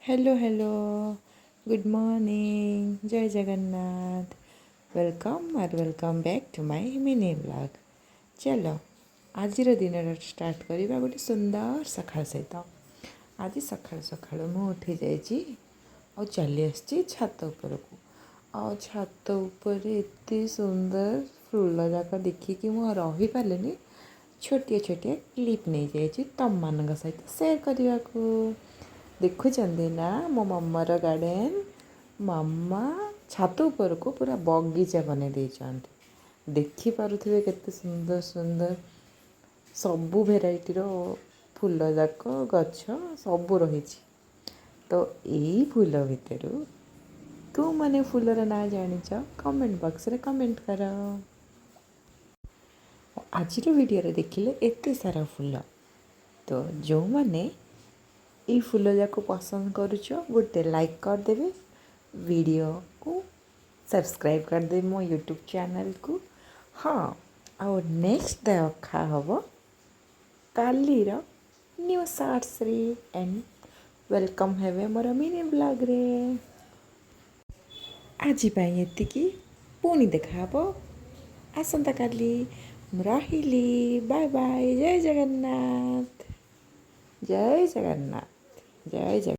Hello hello, good morning, Jay Jagannath. Welcome or welcome back to my mini vlog. ଚାଲ, ଆଜିର ଦିନଟା start କରିବା ଗୋଟେ ସୁନ୍ଦର ସକାଳ ସହିତ। ଆଜି ସକାଳୁ ସକାଳୁ ମୁଁ ଉଠି ଯାଇଛି ଆଉ ଚାଲି ଆସିଛି ଛାତ ଉପରକୁ। ଆଉ ଛାତ ଉପରେ ଏତେ ସୁନ୍ଦର ଫୁଲ ଯାକ ଦେଖିକି ମୁଁ ଆଉ ରହିପାରିଲିନି। ଛୋଟିଆ ଛୋଟିଆ କ୍ଲିପ୍ ନେଇଯାଇଛି ତମମାନଙ୍କ ସହିତ ସେୟାର କରିବାକୁ। ଦେଖୁଛନ୍ତି ନା ମୋ ମାମାର ଗାର୍ଡ଼େନ୍? ମାମା ଛାତ ଉପରକୁ ପୁରା ବଗିଚା ବନେଇ ଦେଇଛନ୍ତି। ଦେଖିପାରୁଥିବେ, କେତେ ସୁନ୍ଦର ସୁନ୍ଦର ସବୁ ଭେରାଇଟିର ଫୁଲ ଯାକ, ଗଛ ସବୁ ରହିଛି। ତ ଏଇ ଫୁଲ ଭିତରୁ କେଉଁମାନେ ଫୁଲର ନାଁ ଜାଣିଛ, କମେଣ୍ଟ ବକ୍ସରେ କମେଣ୍ଟ କର। ଆଜିର ଭିଡ଼ିଓରେ ଦେଖିଲେ ଏତେ ସାରା ଫୁଲ। ତ ଯେଉଁମାନେ ଏଇ ଫୁଲ ଯାକୁ ପସନ୍ଦ କରୁଛ, ଗୋଟେ ଲାଇକ୍ କରିଦେବେ, ଭିଡ଼ିଓକୁ ସବସ୍କ୍ରାଇବ୍ କରିଦେବେ ମୋ ୟୁଟ୍ୟୁବ୍ ଚ୍ୟାନେଲ୍କୁ। ହଁ, ଆଉ ନେକ୍ସଟ ଦେଖା ହେବ କାଲିର ନ୍ୟୁ ସର୍ଟସରେ ଆଣ୍ଡ welcome ହେବେ ମୋର ମିନି ବ୍ଲଗ୍ରେ। ଆଜି ପାଇଁ ଏତିକି। ପୁଣି ଦେଖାହେବ ଆସନ୍ତାକାଲି। ମୁଁ ରହିଲି, ବାଏ ବାଏ। ଜୟ ଜଗନ୍ନାଥ, ଜୟ ଜଗନ୍ନାଥ, ଜୟ ଜଗନ୍ନାଥ।